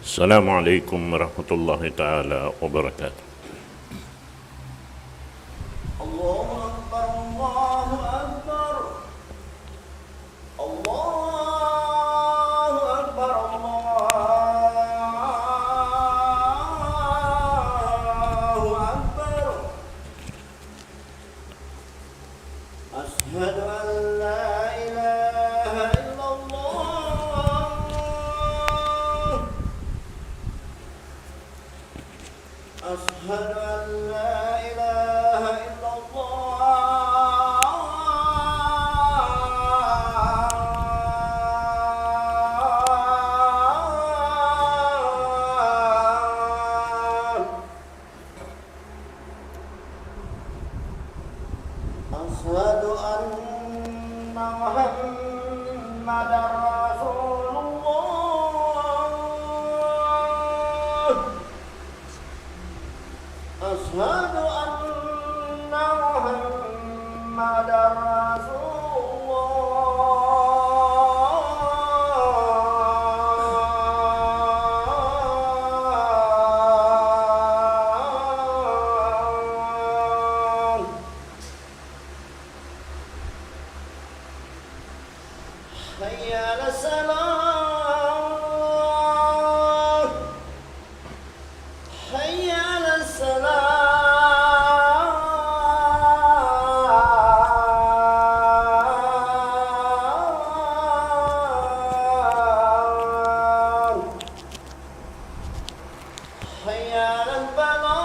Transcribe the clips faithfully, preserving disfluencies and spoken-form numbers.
السلام عليكم ورحمة الله تعالى وبركاته. الله أكبر، الله أكبر. الله أكبر، الله أكبر. أشهد أن لا إله إلا الله. أشهد أن لا إله إلا الله. أشهد أن محمدا رسول الله. أشهد أن محمدا رسول الله. حي على الصلاة. حي على الصلاة. حي على الفلاح.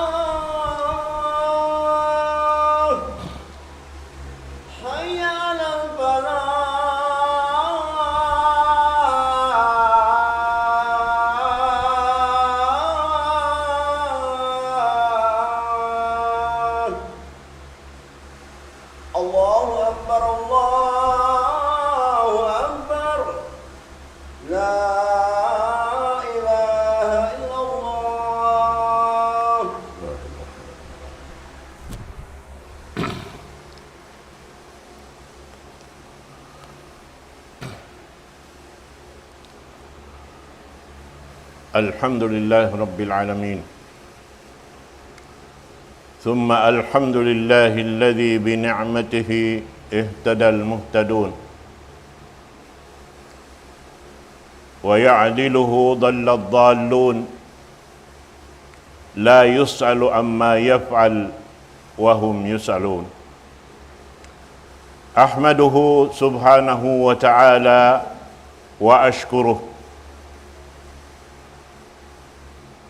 حي على الفلاح. الله أكبر، الله أكبر. لا إله إلا الله. الحمد لله رب العالمين. ثم الحمد لله الذي بنعمته اهتدى المهتدون، ويعدله ضل الضالون، لا يسأل عما يفعل وهم يسألون. أحمده سبحانه وتعالى وأشكره،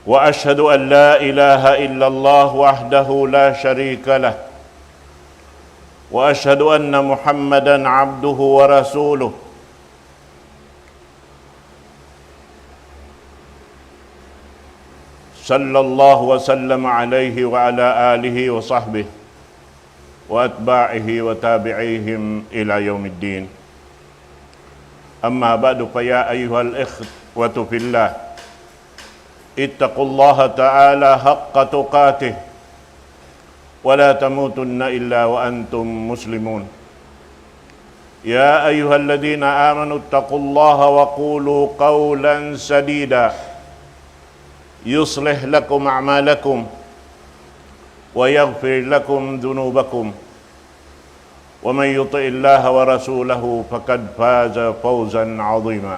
وأشهد أن لا إله إلا الله وحده لا شريك له، وأشهد أن محمدا عبده ورسوله، صلى الله وسلم عليه وعلى آله وصحبه وأتباعه وتابعيهم إلى يوم الدين. أما بعد، فيا أيها الإخوة في الله، اتقوا الله تعالى حق تقاته، ولا تموتن إلا وأنتم مسلمون. يا أيها الذين آمنوا اتقوا الله وقولوا قولا سديدا، يصلح لكم أعمالكم، ويغفر لكم ذنوبكم، ومن يطع الله ورسوله فقد فاز فوزا عظيما.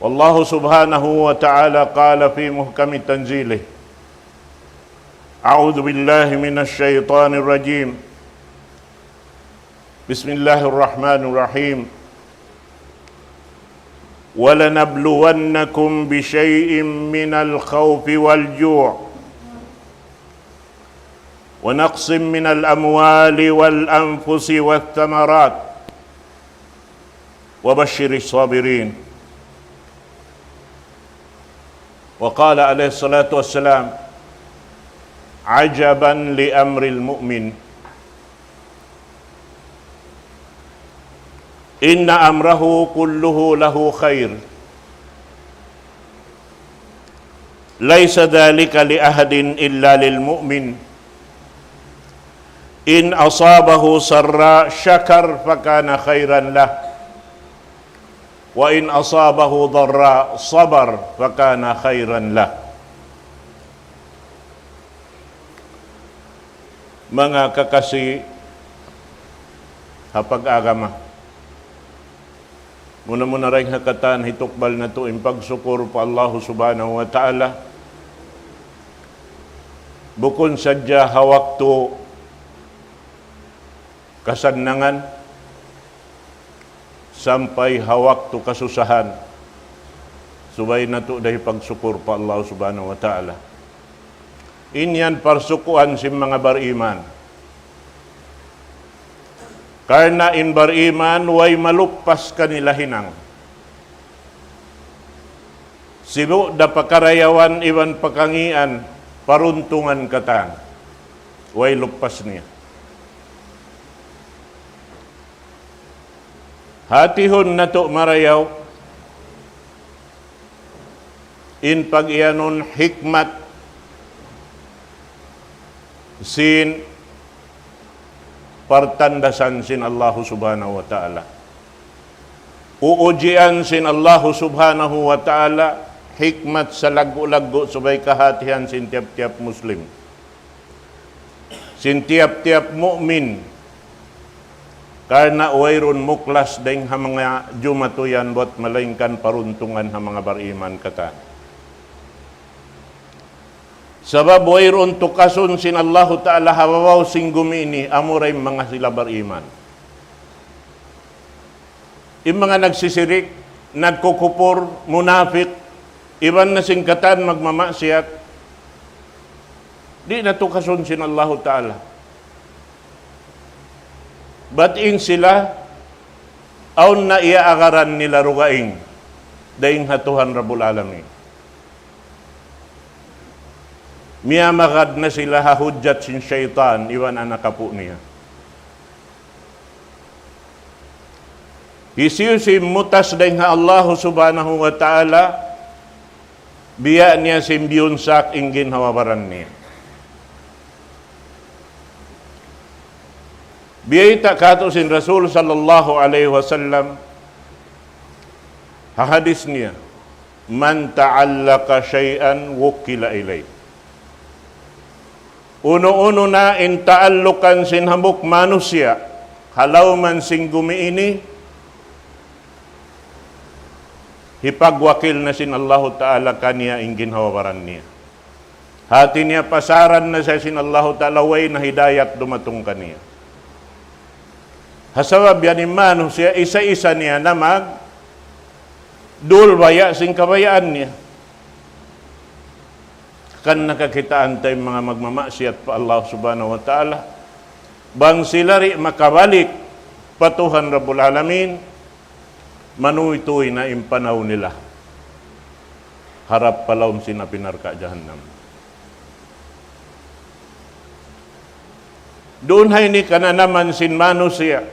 والله سبحانه وتعالى قال في محكم تنزيله: أعوذ بالله من الشيطان الرجيم. بسم الله الرحمن الرحيم. ولنبلونكم بشيء من الخوف والجوع ونقص من الأموال والأنفس والثمرات وبشر الصابرين. وقال عليه الصلاة والسلام: عجبا لأمر المؤمن، إن أمره كله له خير، ليس ذلك لأحد إلا للمؤمن، إن أصابه سراء شكر فكان خيرا له، وإن أصابته ضراء صبر فكان خيرا له. Manga kakasi ha pag-agama, muna-muna dayn ha katan hitukbal natu' in pagsukur pa Allahu Subhanahu wa Ta'ala. Bukun sadja ha waktu kasannangan, sampay ha waktu kasusahan, subay natu' da hipagsukur pa Allah Subhanahu wa Ta'ala. In yan parsukuan sin manga bariman. Karna' in bariman, way maluppas kanila hinang. Sibu' da pakarayawan iban pakangian, paruntungan katan. Way luppas niya. Hatihun natu' marayaw in pag-iyanun hikmat sin partandasan sin Allahu Subhanahu wa Ta'ala. Uujian sin Allahu Subhanahu wa Ta'ala hikmat salaggu'-laggu' subay kahatihan sin tiyap-tiyap Muslim, sin tiyap-tiyap mu'min, karna' wayruun muklas dayn ha manga jumatu yan buwat malaingkan paruntungan ha manga bariman katan. Sabab wayruun tukasun sin Allahu Ta'ala ha babaw sin gumi ini, amura in manga sila bariman. In manga nagsisirik, nagkukupur, munapik, iban na sin katan magmamaksiyat, di' na tukasun sin Allahu Ta'ala. Bat in sila, awn na iyaagaran nila dugaing dayn ha Tuhan Rabbul Alamin. Miyamagad na sila ha hujjat sin saytan iban anak apu' niya. Hisiyu-siyu in mutas dayn ha Allahu Subhanahu wa Ta'ala, biya' niya sin biyunsak in ginhawa-baran niya. Biyayta' katu' sin Rasul sallallahu alayhi wasallam ha hadis niya, من تعلق شيئا وكل إليه. Unu-unu na in taallukan sin hambuuk manusiya' ha lawm sin gumi ini, hipagwakil na sin Allahu Ta'ala kaniya in ginhawa-baran niya. Hati niya pasaran na siya sin Allahu Ta'ala, way na hidayat dumatung kaniya. Ha sabab yan in manusiya' isa-isa niya na magdulbaya' sin kabayaan niya. Kan nakakitaan ta in manga magmamaksiyat pa Allah Subhanahu wa Ta'ala, bang sila di' makabalik pa Tuhan Rabbul Alamin, manuytuy na in panaw nila harap pa lawm sin api narka' jahannam. Duun ha ini kananaman sin manusiya',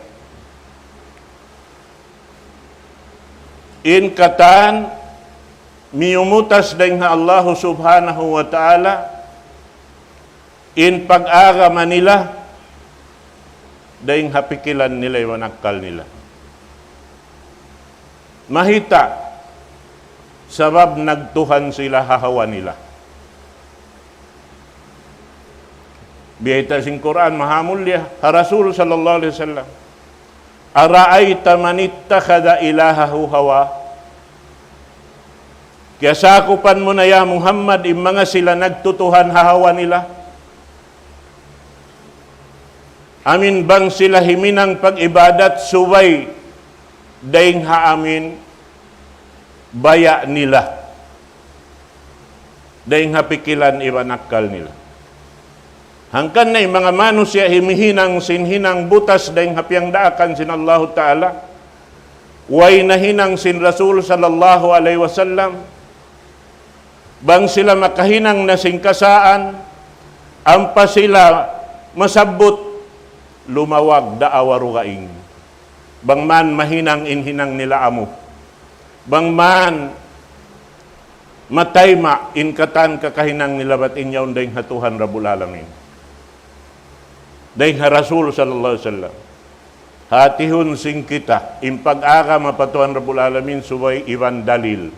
in katan miyumutas dayn ha Allahu Subhanahu wa Ta'ala, in pag-agama nila dayn ha pikilan nila iban akkal nila. Mahita', sabab nagtuhan sila ha hawa nila. Biyayta' sin Qur'an mahamulliya, ha Rasul sallallahu alayhi wasallam, أرأيت من اتخذ إلهه هواه. Kiyasakupan mu na, ya Muhammad, in manga sila nagtutuhan ha hawa nila. Amin bang sila himinang pag-ibadat subay dayn ha amin baya' nila, dayn ha pikilan iban akkal nila. Hangkan na in manga manusiya' himihinang sin hinang butas dayn ha piyangdaakan sin Allahu Ta'ala, way nahinang sin Rasul sallallahu alayhi wasallam, bang sila makahinang na sin kasaan, ampa sila masabbut, lumawag daawa dugaing. Bang man mahinang in hinang nila amu. Bang man matayma' in katan kakahinang nila, bat in yaun dayn ha Tuhan Rabbul Alamin, dayn ha Rasul sallallahu alayhi wasallam. Hatihun sin kita, in pag-agama pa Tuhan Rabbul Alamin subay iban dalil.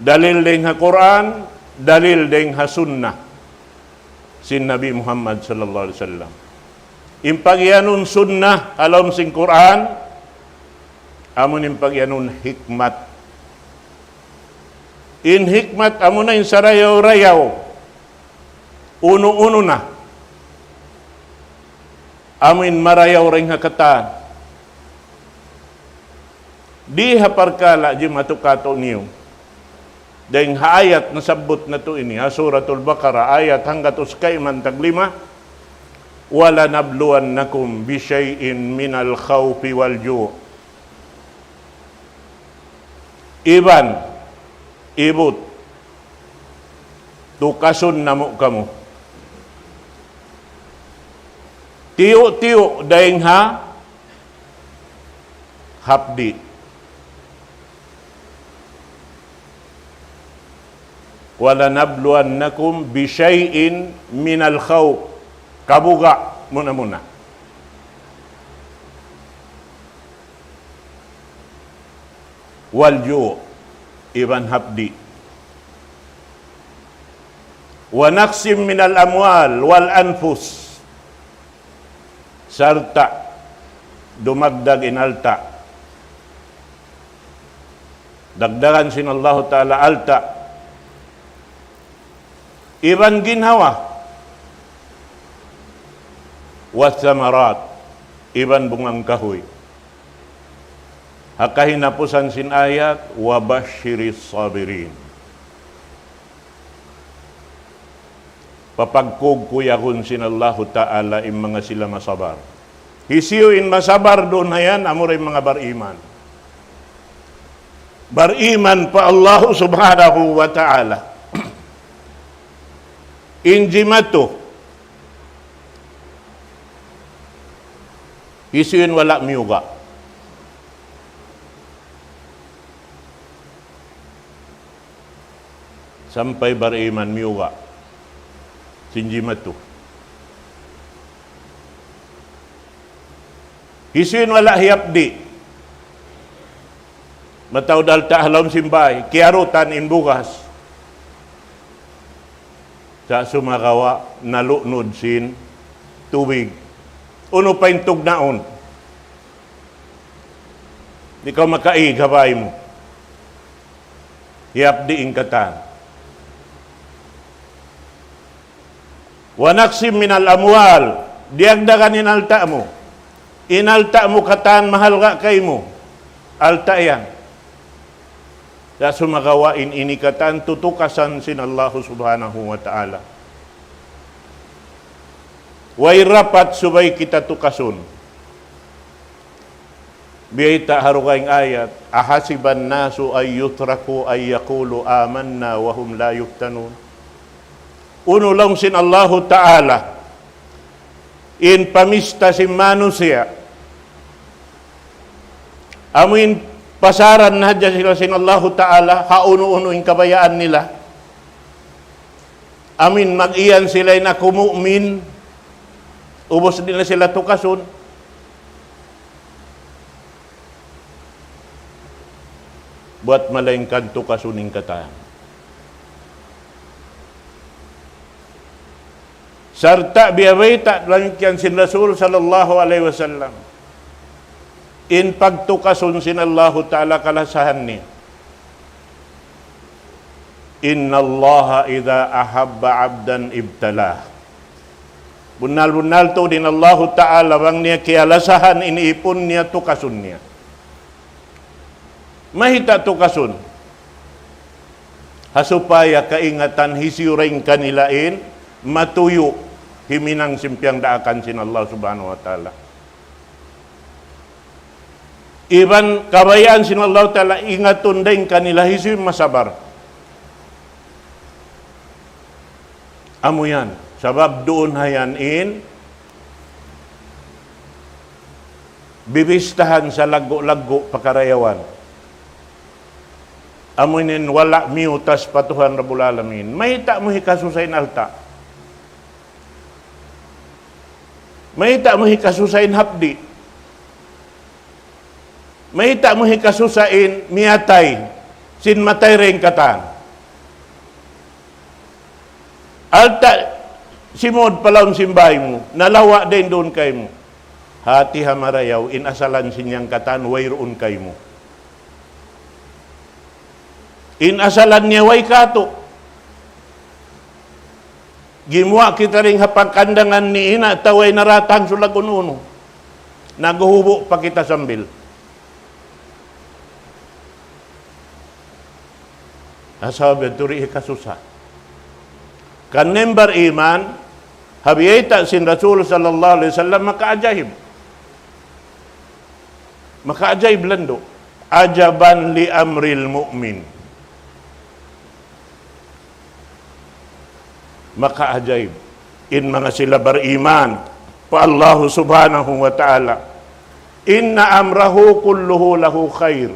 Dalil dayn ha Qur'an, dalil dayn ha sunnah sin Nabi Muhammad sallallahu alayhi wasallam. In pagiyanun sunnah ha lawm sin Qur'an, amun in pagiyanun hikmat. In hikmat amuna in sarayaw-rayaw, unu-unu na. Amun marayaw dayn ha katan. Di ha parkala' jimatu katu' niyu. Dayn ha ayat nasabbut natu' ini, ha Suratul Baqarah, ayat hanggatus kayman taglima, وَلَنَبْلُوَنَّكُمْ بِشَيْءٍ مِنَ الْخَوْفِ وَالْجُوعِ. Iban, ibut, tukasun namu' kamu. Tiyu'-tiyu' dayn ha hapdi'. وَلَنَبْلُوَنَّكُمْ بِشَيْءٍ مِنَ الْخَوْفِ. Kabuga' muna-muna. وَالْجُوعِ, iban hapdi'. وَنَقْصٍ مِنَ الْأَمْوَالِ وَالْأَنْفُسِ. Sarta' dumagdag in alta'. Dagdagan sin Allahu Ta'ala alta'. Iban ginhawa. وَالثَّمَرَاتِ, iban bungang kahuy. Ha kahinapusan sin ayat, وَبَشِّرِ الصَّابِرِينَ. Papagkugkuyagun sin Allahu Ta'ala in manga sila masabar. Hisiyu in masabar duun hayan, amura in manga bariman. Bariman pa Allahu Subhanahu wa Ta'ala. In jimatu, hisiyu in wala' miyuga'. Sampay bariman miyuga'. Sin jimatu. Hisiyu in wala' hiyapdi'. Mataud alta' ha lawm sin bāy, kiyarutan in bugas. Sa' sumagawa' nalunud sin tubig. Unu pa in tugnaun? Di' kaw makaig ha bāy mu. Hiyapdi' in katan. وَنَقْصٍ مِنَ الْأَمْوَالِ. Diyagdagan in alta' mu. In alta' mu katan mahalga' kaymu. Alta' yan. Sa' sumagawa' in ini katan tutukasan sin Allahu Subhanahu wa Ta'ala. Way rapat subay kita tukasun. Biyayta' ha dugaing ayat, أَحَسِبَ النَّاسُ أَن يُتْرَكُوا أَن يَقُولُوا آمَنَّا وَهُمْ لَا يُفْتَنُونَ. Unu laung sin Allahu Ta'ala, in pamista sin manusiya', amu in pasaran na hadja sila sin Allahu Ta'ala, ha unu-unu in kabayaan nila. Amu in mag-iyan sila in aku mu'min, ubus di' na sila tukasun. Buwat malaingkan tukasun in katan. Sarta' biyabayta' damikkiyan sin Rasul sallallahu alayhi wasallam. In pagtukasun sin Allahu Ta'ala kalasahan niya. إِنَّ اللَّهَ إِذَا أَحَبَّ عَبْدًا ابْتَلَاهُ. Bunnal-bunnal tuud in Allahu Ta'ala bang niya kiyalasahan in ipun niya tukasun niya. Mayta' tukasun? Ha supaya kaingatan hisiyu dayn kanila in matuyu' himinang sin piyagdaakan sin Allah Subhanahu wa Ta'ala. Iban kabayaan sin Allah Ta'ala ingatun dayn kanila hisiyu in masabar. Amu yan. Sabab duun hayan in bibistahan sa laggu'-laggu' pakarayawan. Amu in wala' miyutas pa Tuhan Rabbul Alamin. Mayta' mu hikasusa in alta'? Mayta' mu hikasusa in hapdi'? Mayta' mu hikasusa in miyatay, sin matay dayn katan. Alta' simud pa lawm sin bāy mu, nalawa' dayn duun kaymu. Hāti ha marayaw, in asalan sin yan katan, wayruun kaymu. In asalan niya way kātu'. Gimuwa' kita dayn ha pagkandangan ni ina' ta way naratang sulag unu-unu. Naghuhubu' pa kita sambil. Sabab yadtu di' hikasusa. Kan member iman, ha biyayta' sin Rasul sallallahu alayhi wasallam, makaajaib. Makaajaib landu'. عجبا لأمر المؤمن. Makaajaib in manga sila bariman pa Allahu Subhanahu wa Ta'ala. إن أمره كله له خير.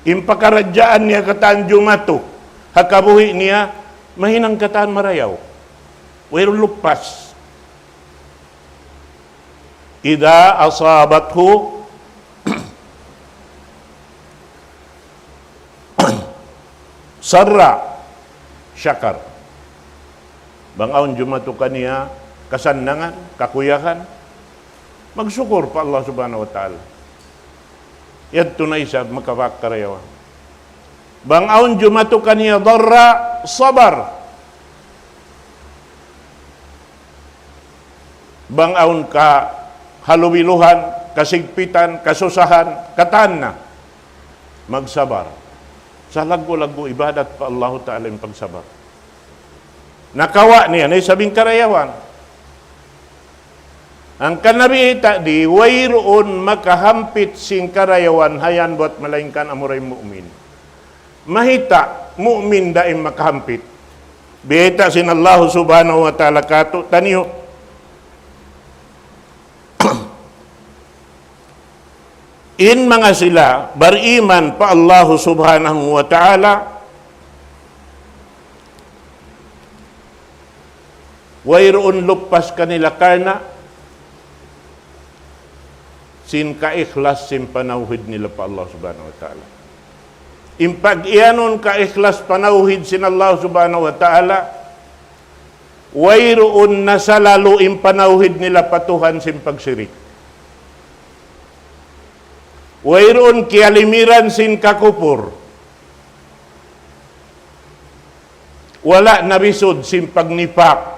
In pakaradjaan niya katan jumatu ha kabuhi' niya, mahinang katan marayaw. Wayruun luppas. إذا أصابته سراء شكر. Bang awn jumatu kaniya kasannangan, kakuyagan, magsukur pa Allah Subhanahu wa Ta'ala. Yadtu na isab makapagkarayawan. Bang awn jumatu kaniya ضراء صبر. Bang awn kahalubiluhan, kasigpitan, kasusahan, katan na, magsabar. Salaggu'-laggu' ibadat pa Allahu Ta'ala in pagsabar. Nakawa' niya na isab in karayawan. Hangkan na biyayta' di, wayruun makahampit sin karayawan ha yan buwat malaingkan amura in mu'min. Mayta' mu'min da in makahampit? Biyayta' sin Allahu Subhanahu wa Ta'ala kātu'niyu. In manga sila bariman pa Allahu Subhanahu wa Ta'ala, wayruun luppas kanila karna' sin kaikhlas sin panawhid nila pa Allah Subhanahu wa Ta'ala. In pag-iyanun kaikhlas panawhid sin Allah Subhanahu wa Ta'ala, wayruun nasalalu' in panawhid nila pa Tuhan sin pagsirik. Wayruun kiyalimiran sin kakupur. Wala' nabisud sin pagnipak.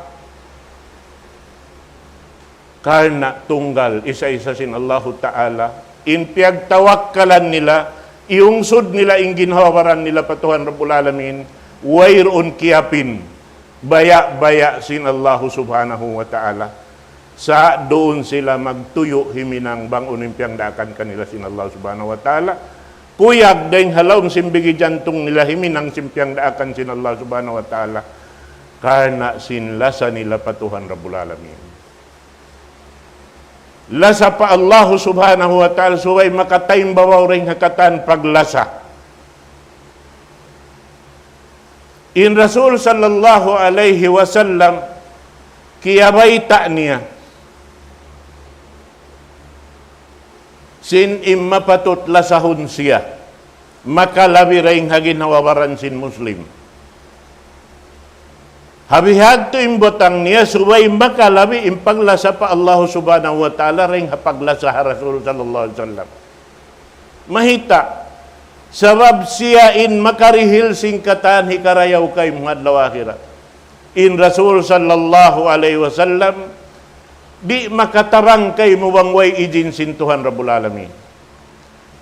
Karna' tunggal isa-isa sin Allahu Ta'ala, in piyagtawakkalan nila, iyungsud nila in ginhawa-baran nila pa Tuhan Rabbul Alamin, wayruun kiyapin, baya'-baya' sin Allahu Subhanahu wa Ta'ala. Sa' duun sila magtuyu' himinang bang unu in piyangdaakan kanila sin Allah Subhanahu wa Ta'ala. Kuyag dayn ha lawm sin bigi jantung nila himinang sin piyangdaakan sin Allah Subhanahu wa Ta'ala. Karna' sin lasa nila pa Tuhan Rabbul Alamin. Lasa pa Allahu Subhanahu wa Ta'ala, subay makataimbabaw dayn ha katan paglasa. In Rasul sallallahu alayhi wasallam, kiyabayta' niya sin in mapatut lasahun siya, makalabi dayn ha ginhawa-baran sin Muslim. Ha bihadtu in butang niya, subay makalabi in paglasa pa Allahu Subhanahu wa Ta'ala dayn ha paglasa ha Rasul sallallahu alayhi wasallam. Mayta'? Sabab siya in makarihil sin katan hikarayaw kaymu ha adlaw akhirat. In Rasul sallallahu alayhi wasallam, di' makatabang kaymu bang way ijin sin Tuhan Rabbul Alamin.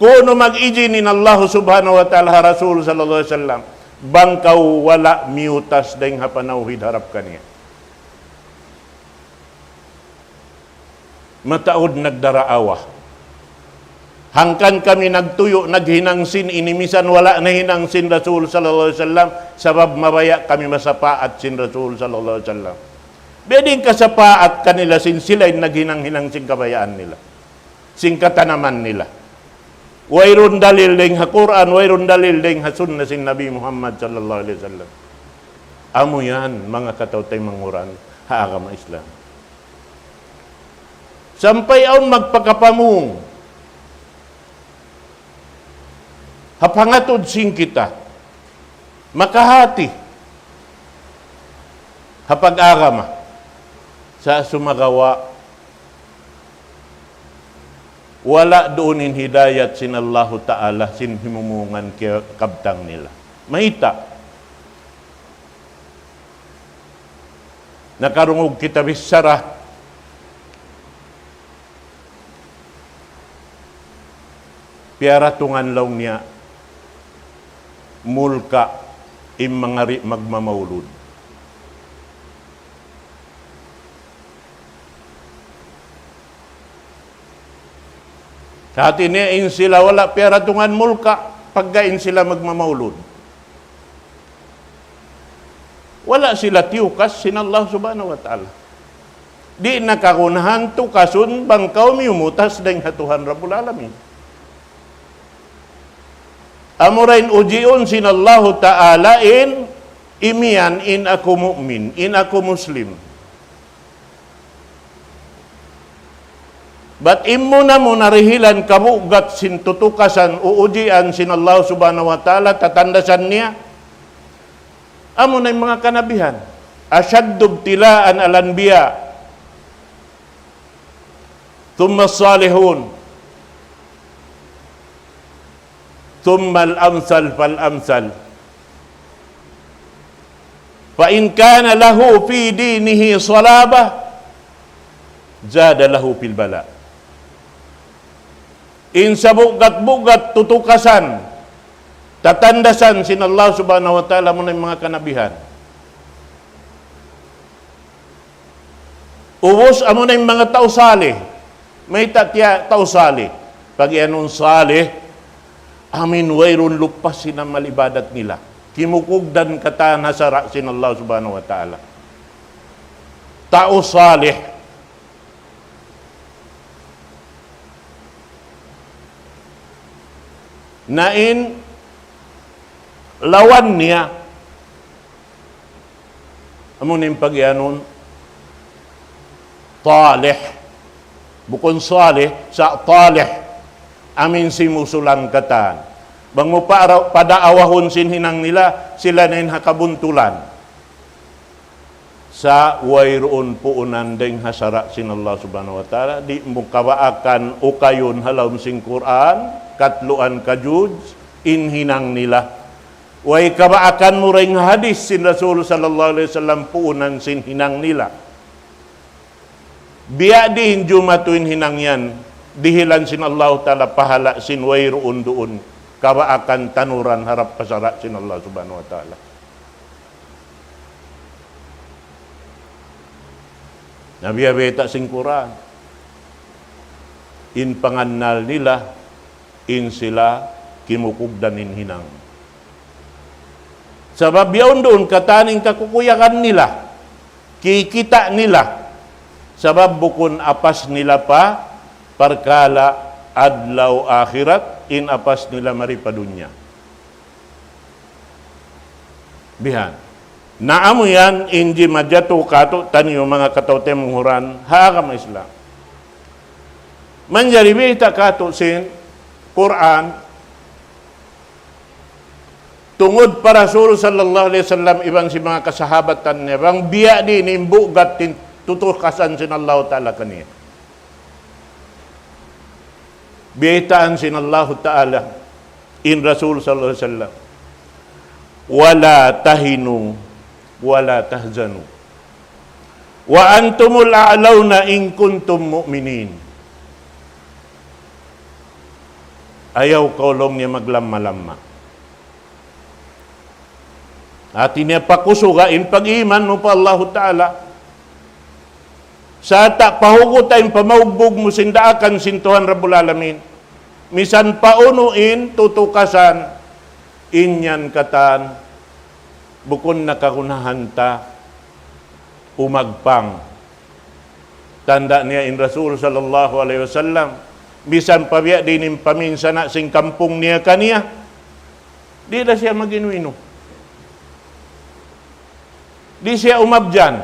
Kunu' mag-ijin in Allahu Subhanahu wa Ta'ala ha Rasul sallallahu alayhi wasallam, bang kaw wala' miyutas dayn ha panawhid harap kaniya. Mataud nagdaraawa. Hangkan kami nagtuyu', naghinang sin ini, misan wala' nahinang sin Rasul sallallahu alayhi wasallam, sabab mabaya' kami masapaat sin Rasul sallallahu alayhi wasallam. Biyadiin kasapaat kanila sin sila in naghinang-hinang sin kabayaan nila, sin katanaman nila. Wayruun dalil dayn ha Qur'an, wayruun dalil dayn ha sunna sin Nabi Muhammad sallallahu alayhi wasallam. Amu yan, manga kataw-taymanghuran ha agama Islam. Sampay awn magpakapamung. Ha pangatud sin kita, makahati ha pag-agama, sa' sumagawa', wala' duun in hidayat sin Allahu Ta'ala sin himumungan kiyakabtang nila. Mayta'? Nakarungug kita bichara, piyaratungan laung niya mulka' in manga di' magmamaulud. Hati niya in sila wala' piyaratungan mulka' pagga in sila magmamaulud. Wala' sila tiyukas sin Allah Subhanahu wa Ta'ala. Di' na kagunahan tukasun bang kaw miyumutas dayn ha Tuhan Rabbul Alamin. Amura in ujiun sin Allahu Ta'ala in imiyan in aku mu'min, in aku Muslim. Bat in muna-muna dihilan kabugat sin tutukasan, uujian sin Allah Subhanahu wa Ta'ala, tatandasan niya, amuna in manga kanabihan. أشد ابتلاء الأنبياء ثم الصالحون ثم الأمثل فالأمثل فإن كان له في دينه صلابة زاد له في البلاء. In sabugat-bugat tutukasan, tatandasan sin Allah Subhanahu wa Ta'ala amuna in manga kanabihan. Ubus amuna in manga tau salih. Mayta' tiya' tau salih? Pag-iyanun salih, amin wayruun lupas sin amal ibadat nila. Kimukugdan katan ha sara' sin Allah Subhanahu wa Ta'ala. Tau salih. Na in lawan niya, amu in pag-iyanun talih. Bukun salih, sa' talih. Amin simusulang katan. Bang mu pa-, padaawahun sin hinang nila, sila na in ha kabuntulan. Sa' wayruun puunan dayng ha sara' sin Allah Subhanahu wa Ta'ala, di' mu kabaakan ukayun ha lawm sin Qur'an, katluan ka juz, in hinang nila. Way kabaakan mu dayng ha hadith sin Rasul sallallahu alayhi wasallam puunan sin hinang nila. Biya' diin jumatu in hinang yan, dihilan sin Allah Ta'ala pahala' sin wayruun duun kabaakan tanuran harap pa sara' sin Allah Subhanahu wa Ta'ala. Na biya' bayta' sin Qur'an, in pangannal nila, in sila kimukugdan in hinang. Sabab yaun duun katan in kakukuyagan nila, kikita' nila. Sabab bukun apas nila pa parkala' adlaw akhirat, in apas nila mari pa dunya. Bihan. Na amu yan in jimajatu katu'taniyu manga kataw-taymanghuran ha agama Islam. Manjari biyayta' katu' sin Qur'an, tungud pa Rasul sallallahu alayhi wasallam iban sin manga kasahabatan niya, bang biya' diin in bugat sin tutukasan sin Allahu Ta'ala kaniya. Biyaytaan sin Allahu Ta'ala in Rasul sallallahu alayhi wasallam, ولا تهنوا ولا تحزنوا وأنتم الأعلون إن كنتم مؤمنين. Ayaw kaw laung niya maglamma-lamma. Hati niya pakusuga in pag-iman mu pa Allahu Ta'ala. Sarta' pahuguta in pamaugbug mu sin daakan sin Tuhan Rabbul Alamin. Misan pa unu in tutukasan, in yan katan, bukun na kagunahan ta umagpang. Tanda' niya in Rasul sallallahu alayhi wasallam, misan pa biya' diin in paminsana' sin kampung niya kaniya, di' da siya mag-inu-inu. Di' siya umabyan.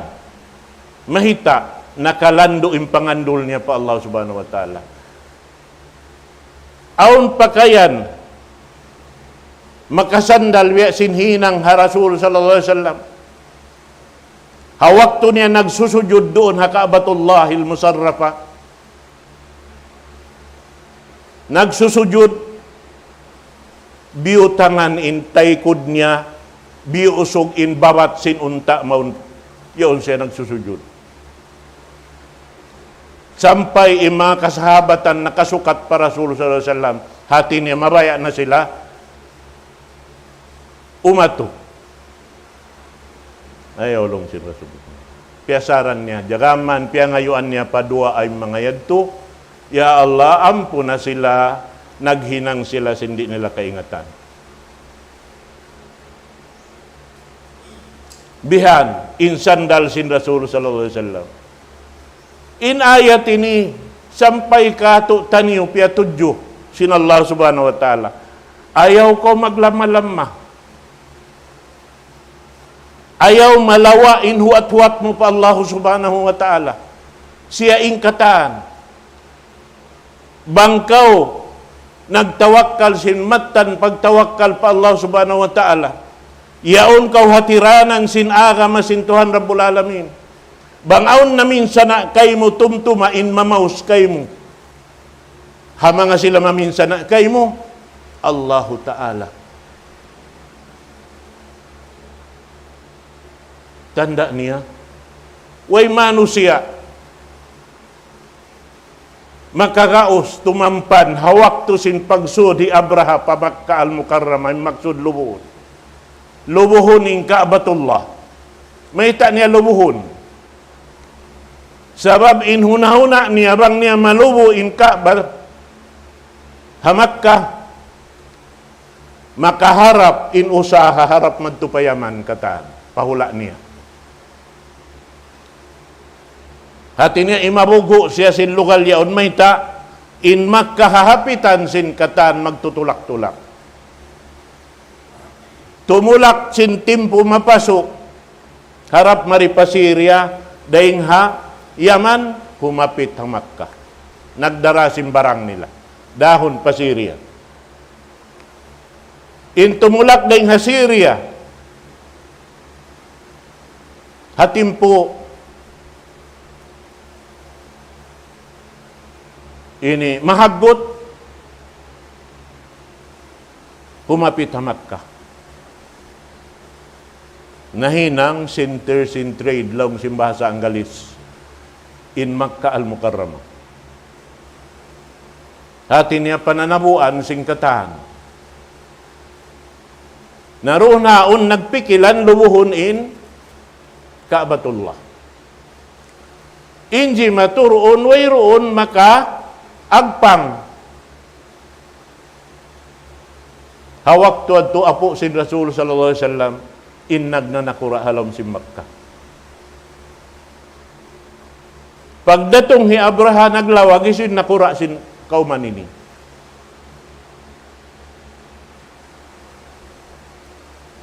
Mayta', nakalandu' in pangandul niya pa Allah Subhanahu wa Ta'ala. Awn pakayan, Makasandal biya' sin hinang ha Rasul sallallahu alayhi wasallam. Ha waktu niya nagsusujud duun ha Ka'batullahil Musharrafah. Nagsusujud, biyutangan in taykud niya, biyusug in babat sin unta' mawn, yaun siya nagsusujud. Sampay in manga kasahabatan nakasukat pa Rasul sallallahu alayhi wasallam, hati niya mabaya' na sila umatu. Ayaw laung sin Rasul. Piyasaran niya, jagaman, piyangayuan niya pa duwaa in manga yadtu, "Ya Allah, ampuna sila, naghinang sila sin di' nila kaingatan." Bihan, in sandal sin Rasul sallallahu alayhi wasallam. In ayat ini, sampay kātu'niyu piyatudju sin Allah subhanahu wa ta'ala. Ayaw kaw maglamma-lamma. Ayaw malawa' in huwat-huwat mu pa Allah subhanahu wa ta'ala. Siya in katan. Bang kaw nagtawakkal sin mattan pagtawakkal pa Allah subhanahu wa ta'ala, yaun kaw hatiranan sin agama sin Tuhan Rabbul Alamin. Bang awn naminsana' kaymu, tumtuma in mamaus kaymu. Ha manga sila maminsana' kaymu, Allahu Ta'ala. Tanda' niya, way manusiya' makaraus tumampan ha waktu sin pagsud hi Abraha pa Makkah Al-Mukarramah, in maksud lubuhun. Lubuhun in Ka'batullah. Mayta' niya lubuhun? Sabab in huna-huna niya bang niya malubu in Ka'bah ha Makkah, makaharap in usaha harap madtu pa Yaman katan, pa hula' niya. Hati niya imabughu' siya sin lugal yaun mayta', in Makkah hahapitan sin katan magtutulak-tulak. Tumulak sin timpu mapasu', harap mari pa Syria, dayn ha Yaman, humapit ha Makkah. Nagdara sin barang nila. Dahun pa Syria. In tumulak dayn ha Syria, ha timpu ini mahaggut, humapit ha Makkah. Nahinang center sin trade, laung sin bahasa Anggalis, in Makkah Al-Mukarramah. Hati niya pananabuan sin katan. Na duun na yaun nagpikilan lubuhun in Ka'batullah. In jimatu duun, wayruun makaagpang. Ha waktu yadtu apu' sin Rasul sallallahu alayhi wasallam, in nagnanakura' ha lawm sin Makkah. Pagdatung hi Abraha naglawag, hisiyu in nakura' sin kawman ini?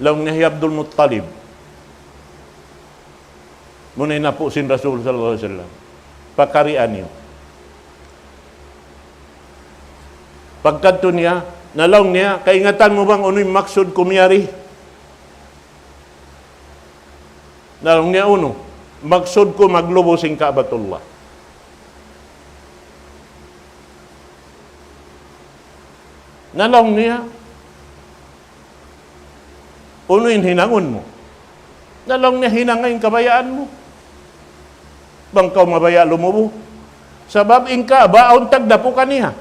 Laung niya hi Abdul Muttalib. Amuna in apu' sin Rasul sallallahu alayhi wasallam. Pakarian niyu. Pagkadtu niya, na laung niya, "Kaingatan mu bang unu in maksud ku miyari?" Na laung niya, "Unu?" "Maksud ku maglubu sin Ka'batullah." Na laung niya, "Unu in hinangun mu?" Na laung niya, "Hinanga in kabayaan mu. Bang kaw mabaya' lumubu. Sabab in Ka'bah awn tagdapu kaniya."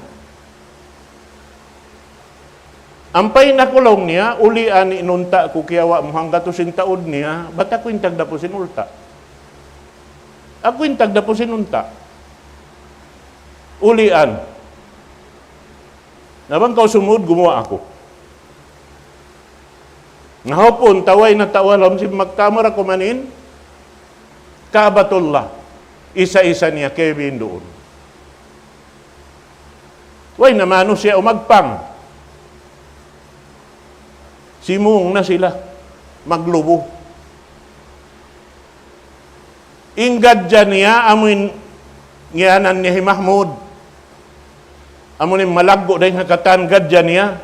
"Ampa in aku," laung niya, "ulian in unta' ku kiyawa' mu hanggatus in taud niya, bat aku in tagdapu sin unta'. Aku in tagdapu sin unta'. Ulian. Na bang kaw sumud, gumuwa' aku." Na hawpun, way na tau ha lawm sin Makkah, amura kuman in Ka'batullah. Isa-isa niya kiyabin duun. Way na manusiya' umagpang. Simūng na sila maglubu. In gadja niya, amuin ngiyanan niya hi Mahmud. Amuin malaggu' dayn ha katan gadja niya.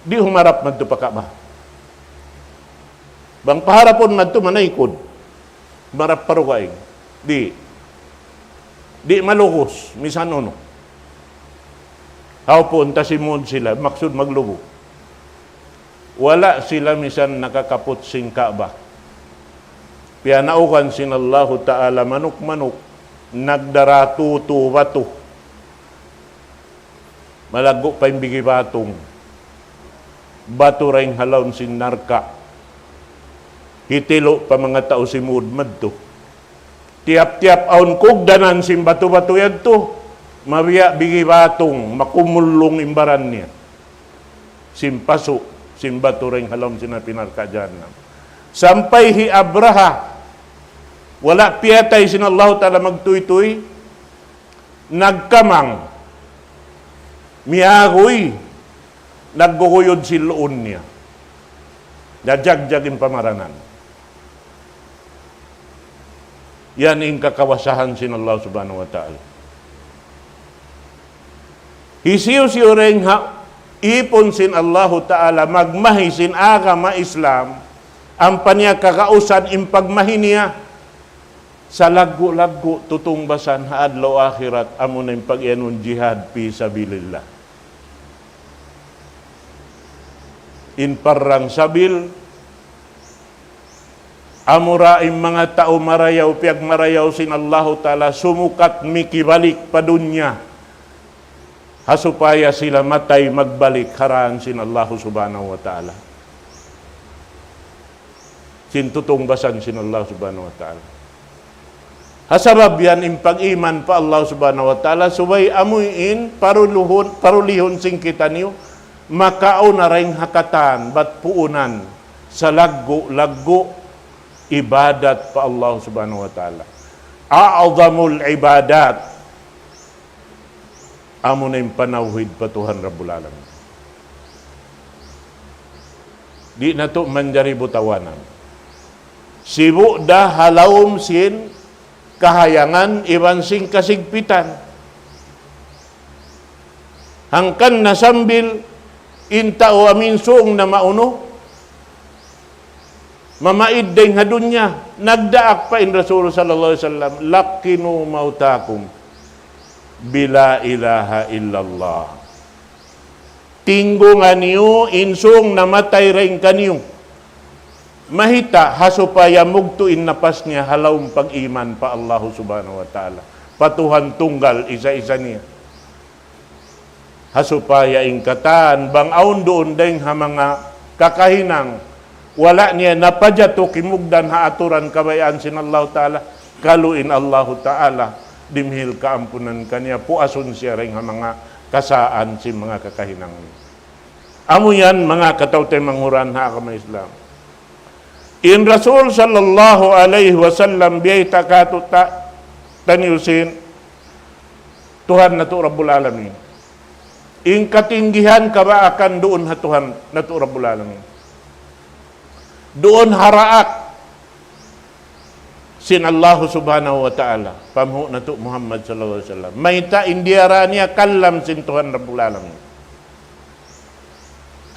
Di' humarap madtu pa Ka'bah. Bang paharapun madtu manaykud. Humarap pa dugaing. Di'. Di' malugus, misan unu. Hawpu unta simud sila, maksud maglubu. Wala' sila misan nakakaput sin Ka'bah. Piyanaugan sin Allahu Ta'ala manuk-manuk, nagdaratu tu batu. Malaggu' pa in bigi batung. Batu dayn ha lawm sin narka'. Hitilu' pa manga tau simud madtu. Tiyap-tiyap awn kugdanan sin batu-batu yadtu. Mabiya' bigi batung, makumulung in baran niya. Sin pasu', sin batu dayn ha lawm sin api narka' jahannam. Sampay hi Abraha, wala' piyatay sin Allahu Ta'ala magtuytuy, nagkamang, miyaguy, nagguguyud sin luun niya. Najagjag in pamaranan. Yan in kakawasahan sin Allah Subhanahu wa Ta'ala. Hisiyu-siyu dayn ha ipun sin Allahu Ta'ala magmahi sin agama Islam, ampa niya kagausan in pagmahi niya, salaggu'-laggu' tutungbasan ha adlaw akhirat, amuna in pag-iyanun jihad fi sabilillah. In parrang sabil, amura in manga tau marayaw, piyagmarayaw sin Allahu Ta'ala, sumukat mikibalik pa dunya. Ha supaya sila matay magbalik ha dān sin Allahu Subhanahu wa Ta'ala. Sin tutungbasan sin Allah Subhanahu wa Ta'ala. Ha sabab yan in pag-iman pa Allah Subhanahu wa Ta'ala, subay amuin paruluhun, parulihun sin kitaniyu, makauna dayn ha katan, bat puunan, salaggu'-laggu' ibadat pa Allah Subhanahu wa Ta'ala. A'zamul ibadat. Amuna in panawhid pa Tuhan Rabbul Alamin. Di' natu' manjari butawanan. Sibu' da ha lawm sin kahayangan iban sin kasigpitan. Hangkan na sambil in tau amin sung na maunu, mamaid dayn ha dunya, nagdaak pa in Rasul sallallahu alayhi wasallam, "Laqqinu mawtakum bi la ilaha illallah." Tinggunga niyu in sung namatay dayn kaniyu. Mayta'? Ha supaya mugtu' in napas niya ha lawm pag-iman pa Allahu Subhanahu wa Ta'ala, pa Tuhan tunggal isa-isa niya. Ha supaya in katan, bang awn duun dayn ha manga kakahinang, wala' niya napajatu kimugdan ha aturan kabayaan sin Allahu Ta'ala, kalu in Allahu Ta'ala, dimihil kaampunan kaniya, puasun siya dayn ha manga kasaan sin manga kakahinang. Amu yan, manga kataw-taymanghuran ha agama Islam. In Rasul sallallahu alayhi wasallam biyayta' kātu'niyu sin Tuhan natu' Rabbul Alamin. In katinggihan kabaakan duun ha Tuhan natu' Rabbul Alamin. Duun ha daak sin Allahu Subhanahu wa Ta'ala, panghu' natu' Muhammad sallallahu alayhi wasallam. Mayta'? In diyarā niya kalam sin Tuhan Rabbul Alamin.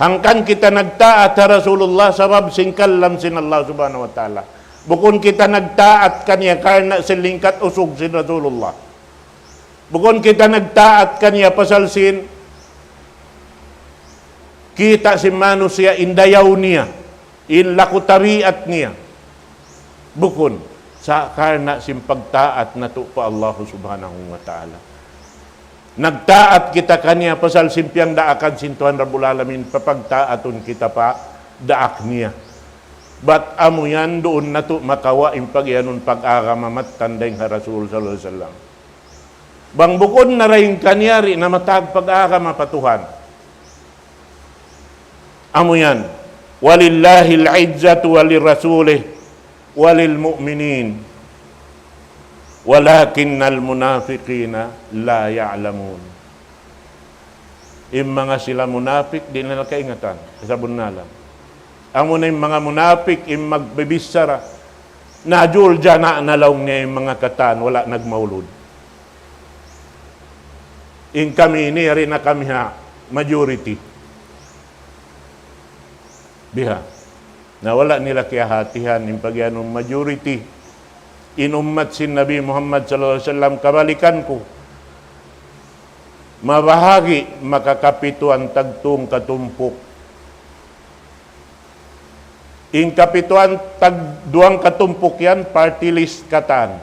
Hangkan kita nagtaat ha Rasulullah sabab sin kalam sin Allah Subhanahu wa Ta'ala. Bukun kita nagtaat kaniya karna' sin lingkat usug sin Rasulullah. Bukun kita nagtaat kaniya pasal sin kita' sin manusiya' in dayaw niya, in laku tabiat niya. Bukun, sa' karna' sin pagtaat natu' pa Allahu Subhanahu wa Ta'ala. Nagtaat kita kaniya pasal sin piyagdaakan sin Tuhan Rabbul Alamin, papagtaatun kita pa daak niya. Bat amu yan duun natu' makawa' in pag-iyanun pag-agama mattan dayn ha Rasul sallallahu alayhi wasallam. Bang bukun na dayn kaniya, di' na matag pag-agama pa Tuhan. Amu yan. وَلِلَّهِ الْعِزَّةُ وَلِرَسُولِهِ وَلِلْمُؤْمِنِينَ وَلَكِنَّ الْمُنَافِقِينَ لَا يَعْلَمُونَ. In manga sila munapik, di' nila kaingatan, kasabunnalan. Amuna in manga munapik, in magbibichara, najul jana na laung niya in manga katan, wala' nagmaulud. In kami ini, yari na kami ha majority. Biha'. Na wala' nila kiyahatihan in pagiyanun majority. In ummat sin Nabi Muhammad sallallahu alayhi wasallam, kabalikan ku. Mabahagi' makakapituan tagtung katumpuk. In kapituan tagduang katumpuk yan, party list katan.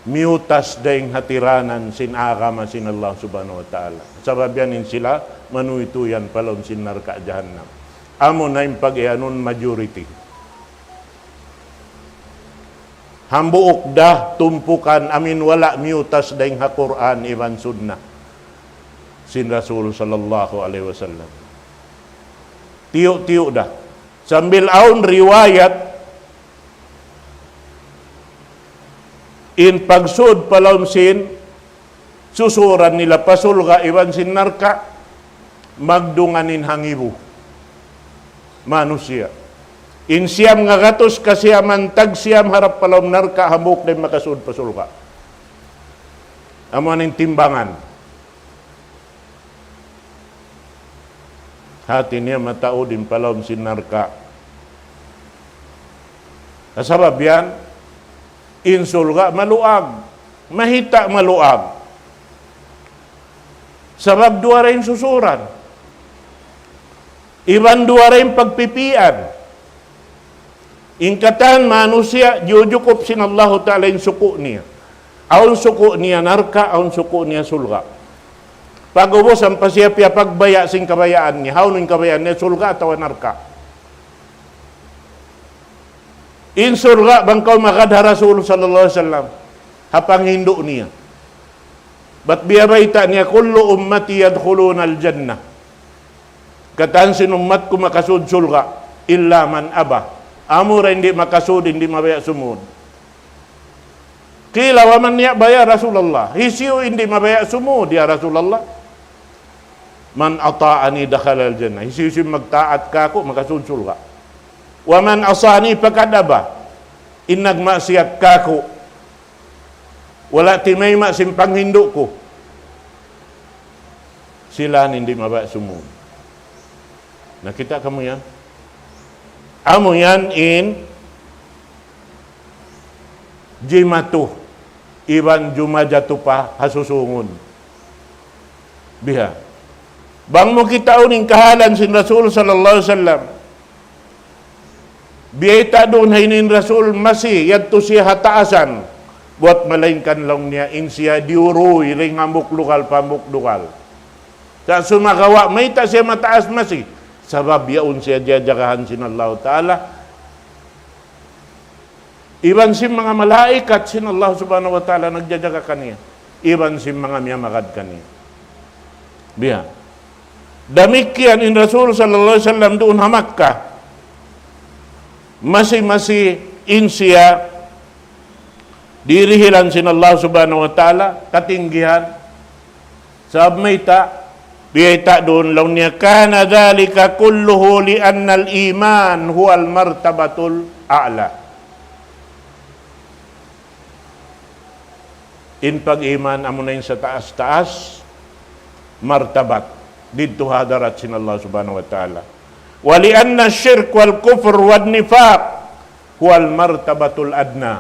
Miyutas dayn ha tiranan sin agama sin Allah Subhanahu wa Ta'ala. Sabab yan in sila manuytuyan pa lawm sin narka' jahannam. Amu na in pagiyanun majority. Hambuuk da tumpukan amu in wala' miyutas dayn ha Qur'an iban Sunnah sin Rasul sallallahu alayhi wasallam. Tiyu'-tiyu' da. Sambil awn riwayat in pagsud pa lawm sin susuran nila pa surga' iban sin narka', magdungan in hangibu manusiya'. In siyam ngagatus kasiyaman tagsiyam harap pa lawm narka', hambuuk da in makasud pa surga'. Amu na in timbangan. Hati niya mataud in pa lawm sin narka'. Sabab yan, in surga' maluag. Mahita' maluag. Sabab duwa da in susuran. Iban duwa da in pagpipian. In katan manusiya', jujukup sin Allahu Ta'ala in suku' niya. Awn suku' niya narka', awn suku' niya surga'. Pag'ubus, ampa siya piyapagbaya' sin kabayaan niya. Hawnu in kabayaan niya, surga' atawa narka'? In surga', bang kaw magad ha Rasul sallallahu alayhi wasallam, ha panghindu' niya. Bat biya' bayta' niya, كل أمتي يدخلون الجنة. Katan sin ummat ku makasud surga', إلا من أبى. Amura in di' makasud, in di' mabaya' sumud. قيل ومن يأبى يا رسول الله. Hisiyu in di' mabaya' sumud, ya Rasulullah? من أطاعني دخل الجنة. Hisiyu-siyu in magtaat kāku', makasud surga'. ومن عصاني فقد أبى. In nagmaksiyat kāku', wala' timayma' sin panghindu' ku, sila in di' mabaya' sumud. Nakita' kamu yan? Amu yan in jimatu iban jumajatu pa ha susungun. Biha'. Bang mu kitaun in kahalan sin Rasul sallallahu alayhi wasallam. Biyayta' duun ha ini in Rasul masi, yadtu siya ha taasan. Buwat malaingkan laung niya in siya diyuruy, dayn hambuuk lugal pa hambuuk lugal. Sa' sumagawa', mayta' siya mataas masi? Sabab yaun siya jajagahan sin Allahu Ta'ala. Iban sin manga malaikat sin Allah Subhanahu wa Ta'ala nagjajaga kaniya. Iban sin manga miyamagad kaniya. Biya'. Damikkiyan in Rasul sallallahu alayhi wasallam duun ha Makkah. Masi-masi in siya dirihilan sin Allah Subhanahu wa Ta'ala, katinggihan. Sabab mayta', biyayta' duun laung niya, كان ذلك كله لأن الإيمان هو المرتبة الأعلى. In pag-iman amuna in sataas-taas martabat didtu ha hadarat sin Allah Subhanahu wa Ta'ala. ولأن الشرك والكفر والنفاق هو المرتبة الأدنى.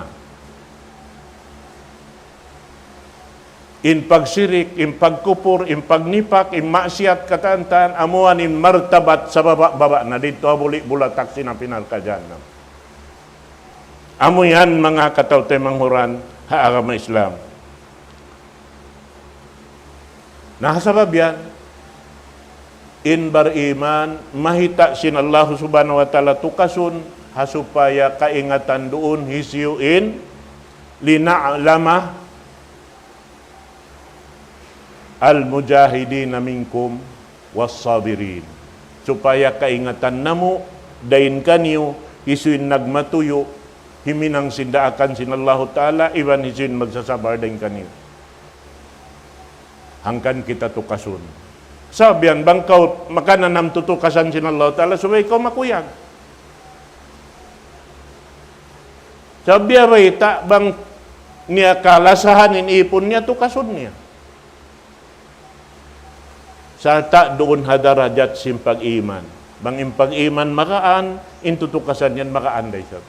In pagsirik, in pagkupur, in pagnipak, in maksiyat katan-katan, amuan in martabat sababa'-baba' na didtu ha buli' bulatak sin api narka' jahannam. Amu yan manga kataw-taymanghuran ha agama Islam. Na ha sabab yan, in bariman, mahita' sin Allah Subhanahu wa Ta'ala tukasun, ha supaya kaingatan duun hisiyu in لنعلم المجاهدين منكم والصابرين. Supaya kaingatan namu' dayn kaniyu, hisiyu in nagmatuyu', himinang sin daakan sin Allahu Ta'ala, iban hisiyu in magsasabar dayn kaniyu. Hangkan kita tukasun. Sabab yan, bang kaw makananam tutukasan sin Allahu Ta'ala, subay kaw makuyag. Sabab biya' bayta' bang niya kalasahan in ipun niya, tukasun niya. Sarta' duun ha darajat sin pag-iman. Bang in pag-iman magaan, in tutukasan yan magaan da isab.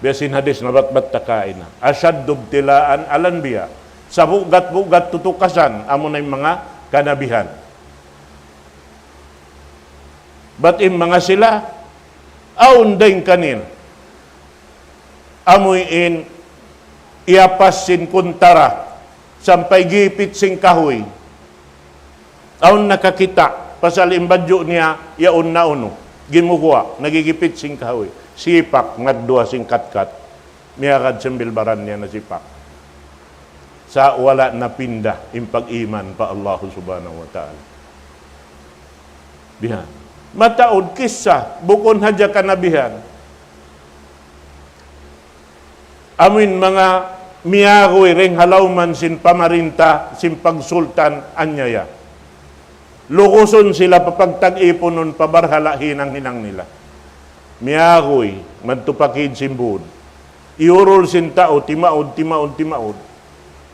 Biya' sin hadis nabatbat ta kaina. أشد ابتلاء الأنبياء. Sabugat-bugat tutukasan, amuna in manga kanabihan. Bat in manga sila, awn dayn kanila. Amuin iyapas sin kuntara, sampay gipit sin kahuy. Awn nakakita', pasal in badju' niya, yaun na unu. Gimuguwa', nagigipit sin kahuy. Sipak, ngadduwa sin katkat. Miyagad sambil baran niya nasipak. Sa' wala' napinda in pag-iman pa Allah Subhanahu wa Ta'ala. Bihan. Mataud kissa, bukun hadja kanabihan. Amuin manga miyaguy dayn ha lawm sin pamarinta, sin pagsultan, anyaya. Lugusun sila pa pagtag-ipunun pa barhala' hinang-hinang nila. Miyaguy, madtu pa kid sin būd. Iyurul sin tau, timaud, timaud, timaud.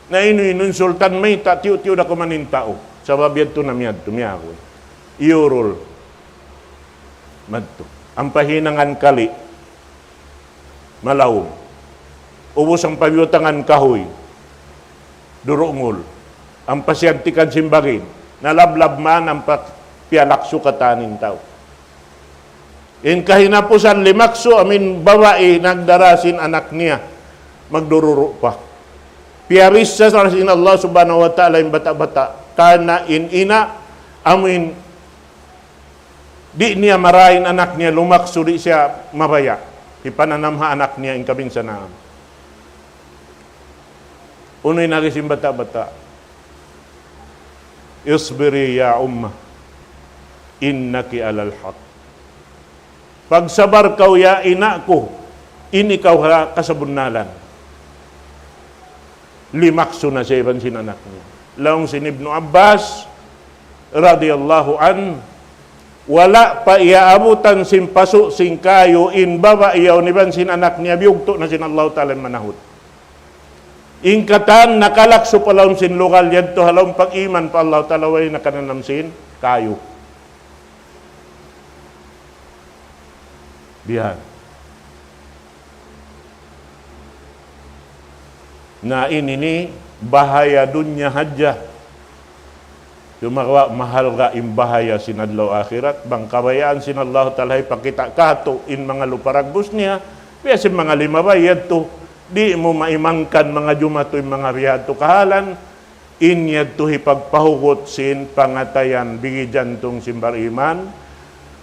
Na inu-inu in sultan mayta', tiyu'-tiyu' da kuman in tau. Sabab yadtu na miyadtu, miyaguy. Iyurul. Madtu. Ampa hinangan kali'. Malawm. Ubus ampa biyutangan kahuy. Durungul. Ampa siyagtikan sin bagin. Nalablab man ampa piyalaksu katan in tau. In kahinapusan limaksu amuin babai nagdara sin anak niya magdururu' pa. Piyabissa sin Allah Subhanahu wa Ta'ala in bata'-bata'. Karna' in ina' amuin di' niya marayaw in anak niya lumaksu, di' siya mabaya'. Hipananam ha anak niya in kabinsanaan. Unu in agi sin bata'-bata'? اصبري يا أمة إنك على الحق. Pagsabar kaw ya ina' ku, in ikaw ha kasabunnalan. Limaksu na siya iban sin anak niya. Laung sin Ibnu Abbas, radiyallahu anhu, wala' pa iyaabutan sin pasu' sin kayu in babai yaun iban sin anak niya, biyugtu' na sin Allahu Ta'ala in manahut. In katan nakalaksu pa lawm sin lugal yadtu ha lawm pag-iman pa Allahu Ta'ala, way nakananam sin kayu. Bihan. Na ini ini bahaya dunya hadja. Sumagawa' mahalga' in bahaya sin adlaw akhirat. Bang kabayaan sin Allahu Ta'ala hipakita' katu' in manga luparagbus niya, biya' sin manga limabay yadtu, di' mu maimangkan manga jumatu in manga bihadtu kahalan, in yadtu hipagpahugut sin pangatayan bigi jantung sin bariman,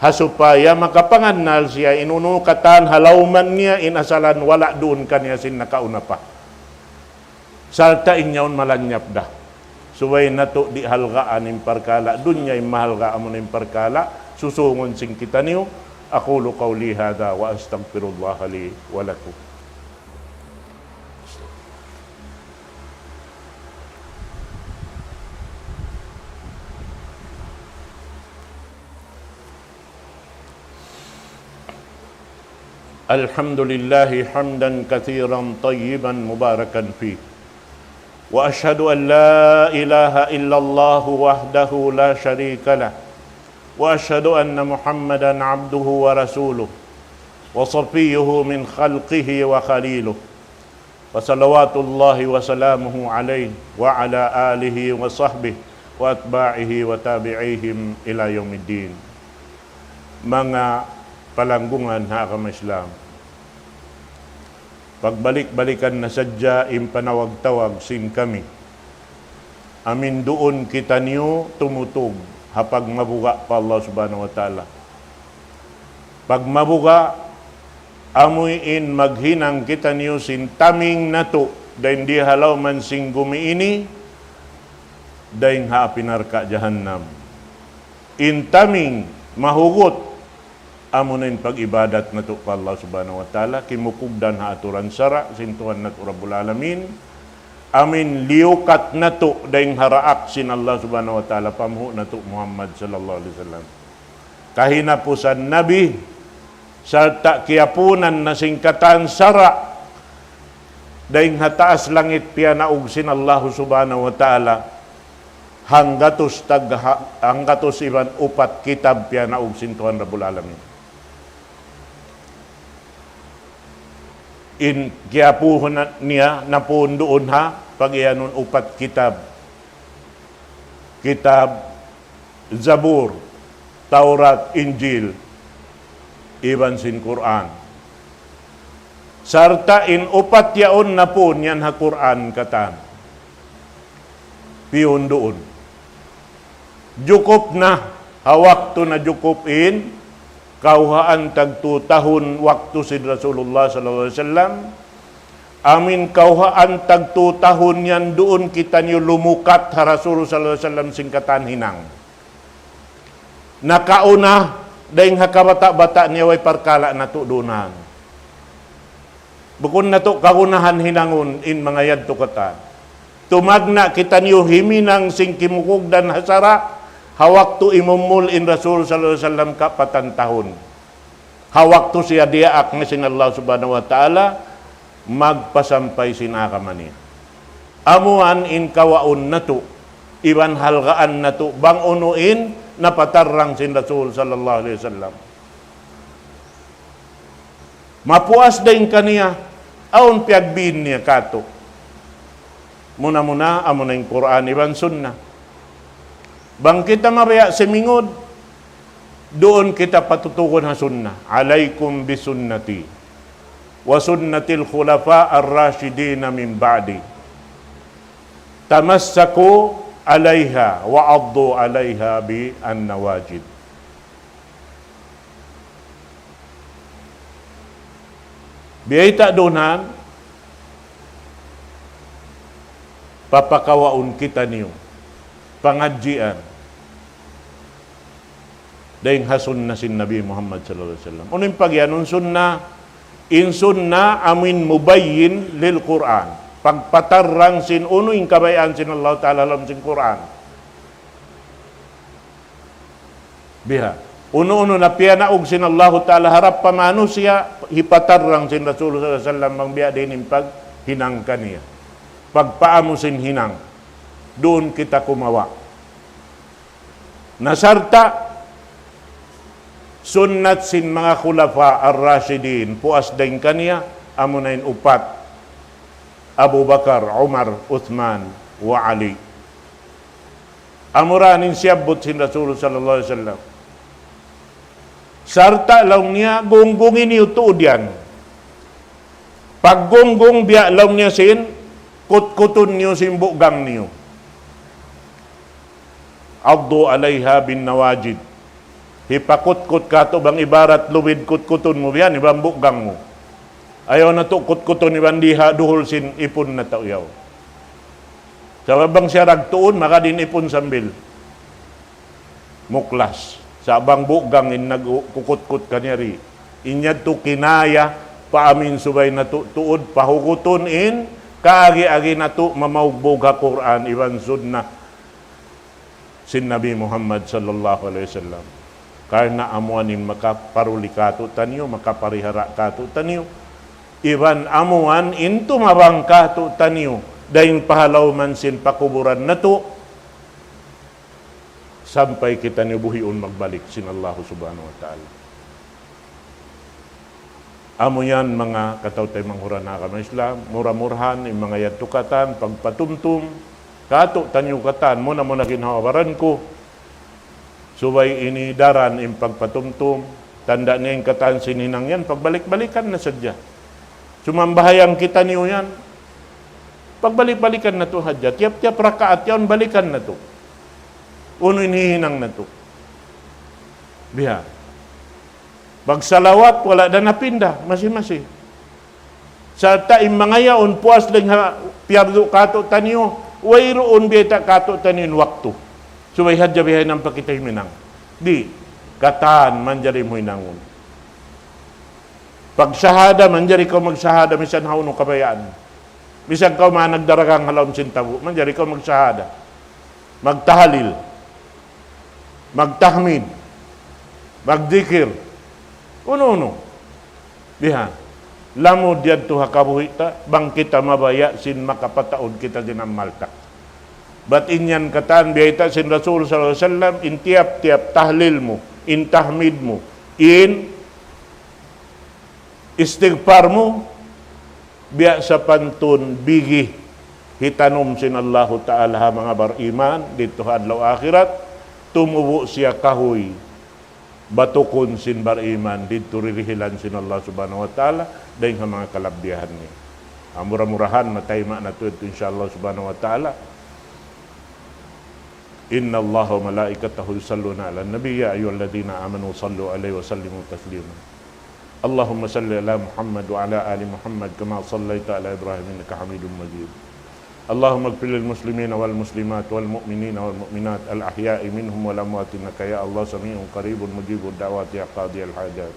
ha supaya makapangannal siya in unu katan ha lawman niya in asalan wala' duun kaniya sin nakauna pa. Sarta' in yaun malanyap da. Subay natu' di' halgaan in parkala' dunya, in mahalga' amuna in parkala' susungun sin kitaniyu. أقول قولي هذا وأستغفر الله لي ولكم. الحمد لله حمدا كثيرا طيبا مباركا فيه. وأشهد أن لا إله إلا الله وحده لا شريك له. وأشهد أن محمدا عبده ورسوله وصفيه من خلقه وخليله. وصلوات الله وسلامه عليه وعلى آله وصحبه وأتباعه وتابعيهم إلى يوم الدين. Manga palanggungan ha agama Islam, pagbalik-balikan na sadja in panawag-tawag sin kami. Amuin duun kitaniyu tumutug ha pagmabuga' pa Allah Subhanahu wa Ta'ala. Pagmabuga', amuin maghinang kitaniyu sin taming natu', dayn di ha lawman sin gumi ini, dayn ha api narka' jahannam. In taming mahugut, amuna in pag-ibadat natu' pa Allah Subhanahu wa Ta'ala, kimukugdan ha aturan sara' sin Tuhan natu' Rabbul Alamin, amuin liyukat natu' dayn ha daak sin Allah Subhanahu wa Ta'ala, panghu' natu' Muhammad sallallahu alayhi wasallam. Kahinapusan nabi, sarta' kiyapunan na sin katan sara', dayn ha taas langit piyanaug sin Allah Subhanahu wa Ta'ala, hanggatus tagha-, hanggatus iban upat kitab piyanaug sin Tuhan Rabbul Alamin. In kiyapuhun na-, niya napun duun ha, pag-iyanun upat kitab. Kitab Zabur, Taurat, Injil, iban sin Qur'an. Sarta' in upat yaun napun yan ha Qur'an katan. Piyun duun. Jukup na, ha waktu na jukup in, kawhaan tagtu tahun waktu sin Rasulullah sallallahu alayhi wasallam. Amuin kawhaan tagtu tahun yan duun kitaniyu lumukat ha Rasul sallallahu alayhi wasallam sin katan hinang. Nakauna, dayn ha kabata'-bata' niya way parkala' natu' duun. Bukun natu' kagunahan hinangun in manga yadtu katan. Tumagna' kitaniyu himinang sin kimugdan ha sara', ha waktu imumul in Rasul sallallahu alayhi wasallam kapatan tahun. Ha waktu siya diyaak na sin Allah Subhanahu wa Ta'ala, magpasampay sin agama niya. Amuan in kawaun natu', iban halgaan natu', bang unu in napatarrang sin Rasul sallallahu alayhi wasallam. Mapuas dayn kaniya, awn piyagbiin niya katu'. Muna-muna, amuna in Qur'an iban Sunnah. Bang kita mabaya' simingud, duun kita patutugun ha Sunnah. عليكم بسنتي وسنة الخلفاء الراشدين من بعدي. تمسكوا عليها وعضوا عليها بالنواجذ. Biyayta' duun, papakawaun kitaniyu, pangadjian, dayn ha sunnah sin Nabi Muhammad sallallahu alayhi wasallam. Unu in pagiyanun sunnah? In sunnah amuin mubayyin lil Qur'an. Pagpatarrang sin unu in kabayaan sin Allah Ta'ala ha lawm sin Qur'an. Biha. Unu-unu na piyanaug sin Allahu Ta'ala harap pa manusiya', hipatarrang sin Rasulullah sallallahu alayhi wasallam bang biya' diin in paghinang kaniya. Pagpaamu sin hinang. Duun kita kumawa'. Na sarta' sunnat sin manga khulafa ar-rashidin, puas dayn kaniya, amuna in upat, Abu Bakar, Umar, Uthman, wa Ali. Amura in siyabbut sin Rasul sallallahu alayhi wasallam. Sarta' laung niya, gunggungi niyu tuud yan. Paggunggung biya' laung niya sin, kutkutun niyu sin buggang niyu. عضوا عليها بالنواجذ. Hipakutkut katu' bang ibarat lubid kutkutun mu biya' yan, iban buggang mu. Ayaw natu' kutkutun iban diha duhul sin ipun natu' yaun. Sabab bang siya ragtuun, maka di' in ipun sambil muklas. Sa' bang buggang in nagkukutkut kaniya ri. In yadtu kinaya, pa amin subay natu' tuud, pahugutun in, kaagi-agi natu', mamaugbug ha Qur'an, iban Sunnah sin Nabi Muhammad sallallahu alayhi wasallam. Karna' amuan in makaparuli katu' taniyu, makaparihara katu' taniyu. Iban amuan in tumabang katu' taniyu, dayn pa ha lawm sin pakuburan natu', sampay kitaniyu buhiun magbalik sin Allah Subhanahu wa Ta'ala. Amu yan manga kataw-taymanghuran ha agama Islam, mura-murahan, in manga yadtu katan, pagpatumtum, katu' taniyu katan, muna-muna ginhawa-baran ku, subay ini daran in pagpatumtum, tanda' niya in katan sin hinang yan, pagbalik-balikan na sadja. Sumambahayang kitaniyu yan, pagbalik-balikan natu' hadja, tiyap-tiyap rakaat yaun balikan natu'. Unu in hihinang natu'. Biha. Pagsalawat, wala' da napinda, masi-masi. Sarta' in manga yaun puas dayn ha piyardu katu' taniyu, wayruun biyayta' katu' taniyu in waktu. Subay hadja bihayan pa kita himinang. Di', katan manjari mu hinangun. Pagshahada, manjari kaw magshahada, misan hawnu kabayaan. Misan kaw managdaragang ha lawm sin tabu', manjari kaw magshahada. Magtahalil. Magtahmid. Magdikir. Unu-unu. Biha. Lamud yadtu ha kabuhi' ta, bang kita mabaya' sin makapataud kita sin amal ta. Bat in yan katan biyayta' sin Rasul sallallahu alayhi wasallam, in tiyap-tiyap tahlil mu, in tahmid mu, in istighfar mu, biya' sapantun bigi hitanum sin Allahu Ta'ala ha manga bariman didtu ha adlaw akhirat, tumubu' siya kahuy batukun sin bariman didtu dirihilan sin Allah Subhanahu wa Ta'ala, dayn ha manga kalabbihan niya. Amura-murahan matayma' natu' yadtu, insya Allah Subhanahu wa Ta'ala. إن الله وملائكته يصلون على النبي، يا أيها الذين آمنوا صلوا عليه وسلموا تسليما. اللهم صل على محمد وعلى آل محمد كما صليت على إبراهيم إنك حميد مجيد. اللهم اغفر للمسلمين والمسلمات والمؤمنين والمؤمنات الأحياء منهم والأموات إنك يا الله سميع قريب مجيب الدعوات يا قاضي الحاجات.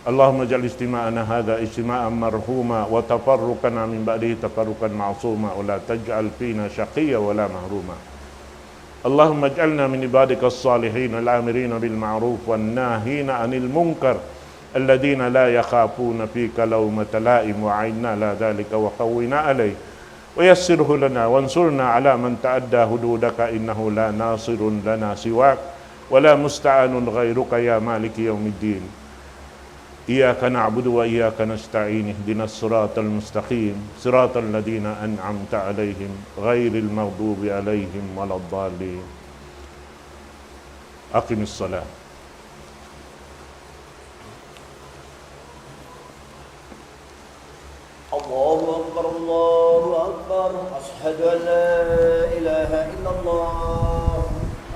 اللهم اجعل اجتماعنا هذا اجتماعا مرحوما وتفرقنا من بعده تفرقا معصوما ولا تجعل فينا شقيا ولا محروما. اللهم اجعلنا من عبادك الصالحين الآمرين بالمعروف والناهين عن المنكر الذين لا يخافون فيك لومة لائم وأعنا على ذلك وقونا عليه ويسره لنا وانصرنا على من تعدى حدودك إنه لا ناصر لنا سواك ولا مستعان غيرك يا مالك يوم الدين. إياك نعبد وإياك نستعين، اهدنا الصراط المستقيم، صراط الذين أنعمت عليهم، غير المغضوب عليهم ولا الضالين. أقم الصلاة. الله أكبر، الله أكبر. أشهد أن لا إله إلا الله.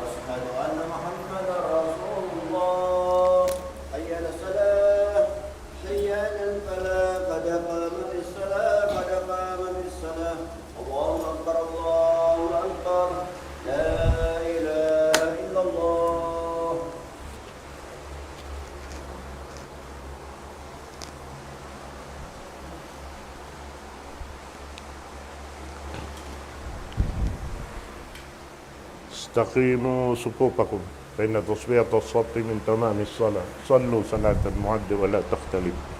أشهد أن محمدا رسول الله. حي على الصلاة. حي على الفلاح. قد قامت الصلاة. قد قامت الصلاة. الله أكبر، الله أكبر. لا إله إلا الله. استقيموا صفوفكم، فإن تسوية الصف من تمام الصلاة. صلوا صلاة المعد ولا تختلفوا.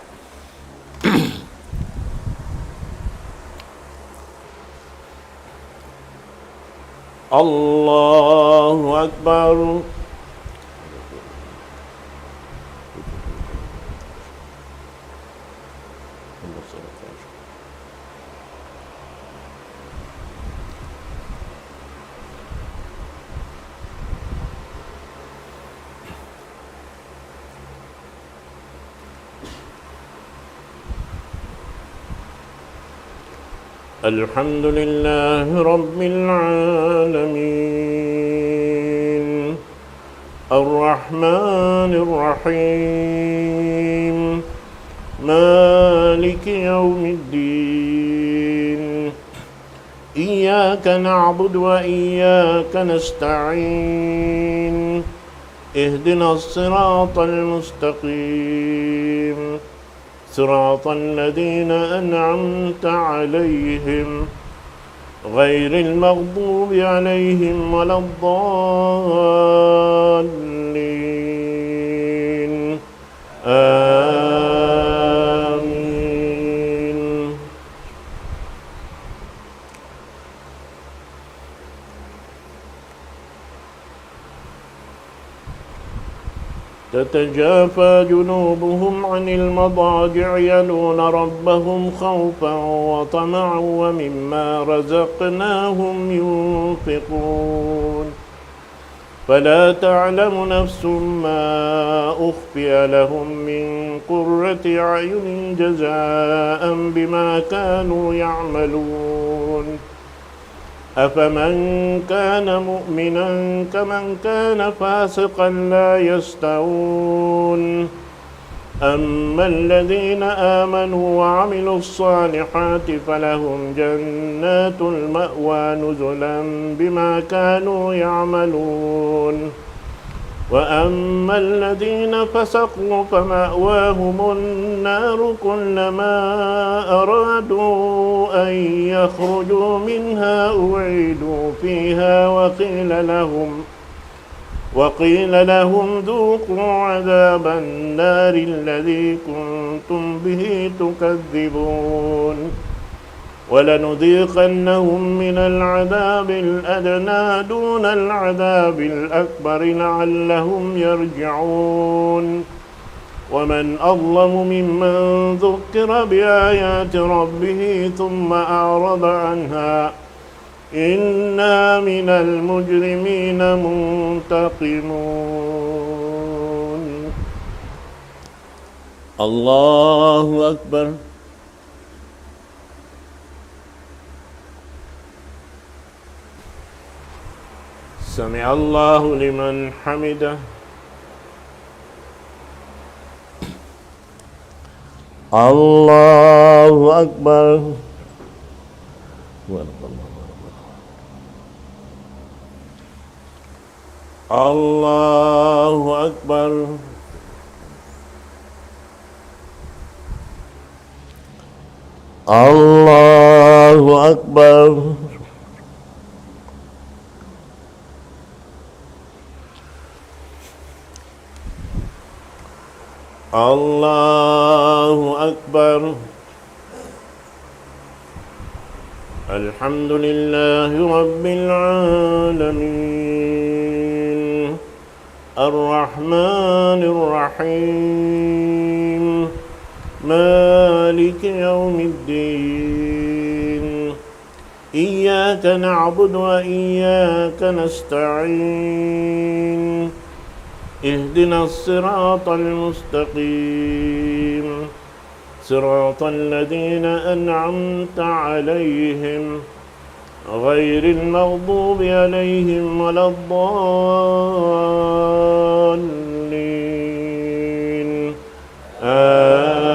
الله أكبر. الحمد لله رب العالمين. الرحمن الرحيم. مالك يوم الدين. إياك نعبد وإياك نستعين. اهدنا الصراط المستقيم. صراط الذين أنعمت عليهم غير المغضوب عليهم ولا الضالين. آمين. تتجافى جنوبهم عن المضاجع يدعون ربهم خوفا وطمعا ومما رزقناهم ينفقون. فلا تعلم نفس ما أخفي لهم من قرة أعين جزاء بما كانوا يعملون. أفمن كان مؤمنا كمن كان فاسقا لا يستوون. أما الذين آمنوا وعملوا الصالحات فلهم جنات المأوى نزلا بما كانوا يعملون. وأما الذين فسقوا فمأواهم النار كلما أرادوا أن يخرجوا منها أعيدوا فيها وقيل لهم، وقيل لهم ذوقوا عذاب النار الذي كنتم به تكذبون. ولنذيقنهم من العذاب الأدنى دون العذاب الأكبر لعلهم يرجعون. ومن أظلم ممن ذكر بآيات ربه ثم أعرض عنها إنا من المجرمين منتقمون. الله أكبر. سمع الله لمن حمده. الله أكبر. الله أكبر. الله أكبر. الله أكبر. الحمد لله رب العالمين. الرحمن الرحيم. مالك يوم الدين. إياك نعبد وإياك نستعين. اهدنا الصراط المستقيم. صراط الذين أنعمت عليهم غير المغضوب عليهم ولا الضالين. آمين.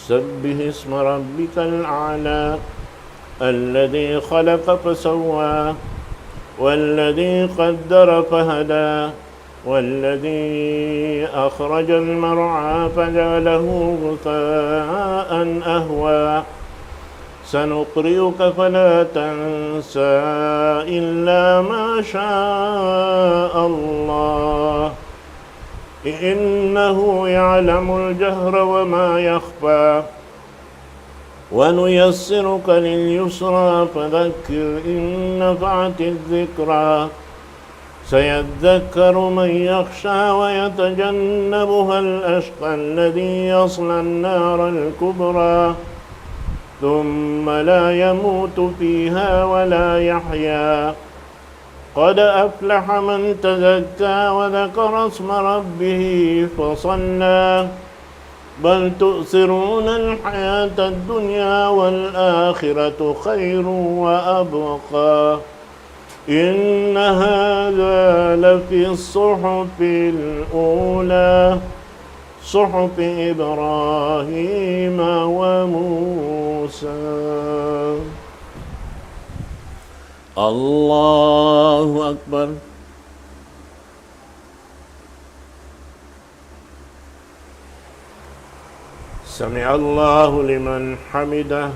سبح اسم ربك الأعلى الذي خلق فسوى والذي قدر فهدى والذي أخرج المرعى فجعله غثاء أحوى. سنقرئك فلا تنسى إلا ما شاء الله إنه يعلم الجهر وما يخفى. ونيسرك لليسرى فذكر إن نفعت الذكرى. سيذكر من يخشى ويتجنبها الأشقى الذي يصلى النار الكبرى. ثم لا يموت فيها ولا يحيا. قد أفلح من تزكى وذكر اسم ربه فصلى. بل تؤثرون الحياة الدنيا والآخرة خير وأبقى. إن هذا لفي الصحف الأولى. صحف إبراهيم وموسى. الله أكبر. سمع الله لمن حمده.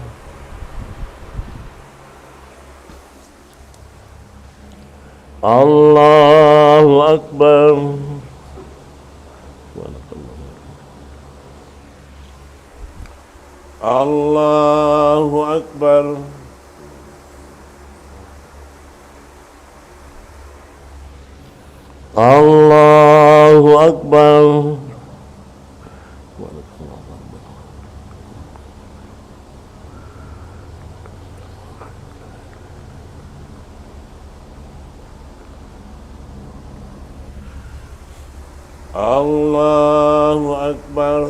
الله أكبر. الله أكبر. الله أكبر. الله أكبر.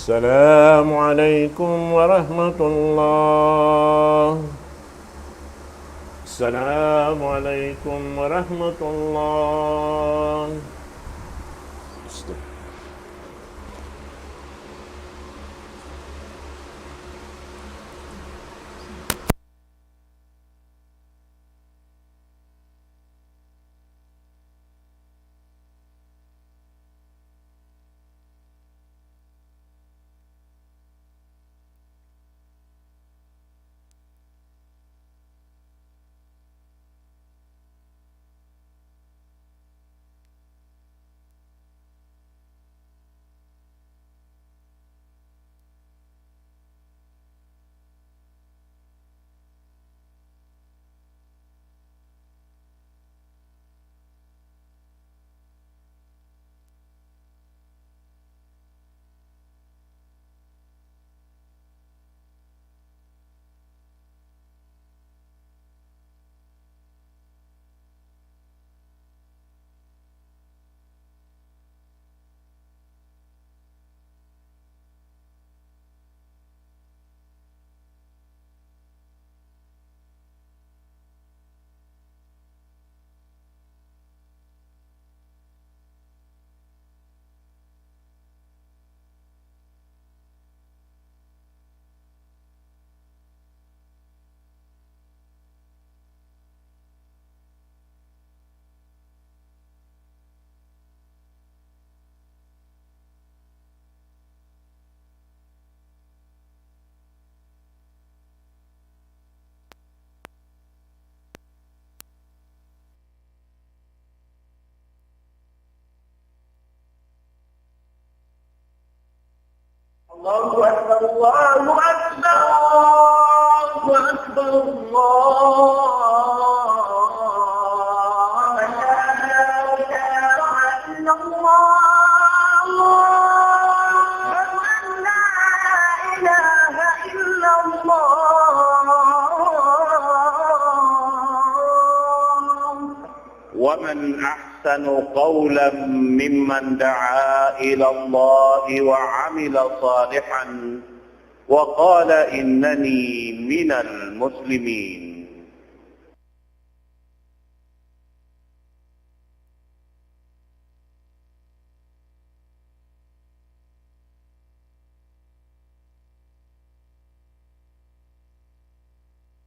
السلام عليكم ورحمة الله. السلام عليكم ورحمة الله. الله أكبر، الله أكبر، الله أكبر، الله أكبر. لا إله إلا الله. أشهد أن لا إله إلا الله. ومن أحسن قولا ممن دعا إلى الله وعمل صالحا وقال إنني من المسلمين.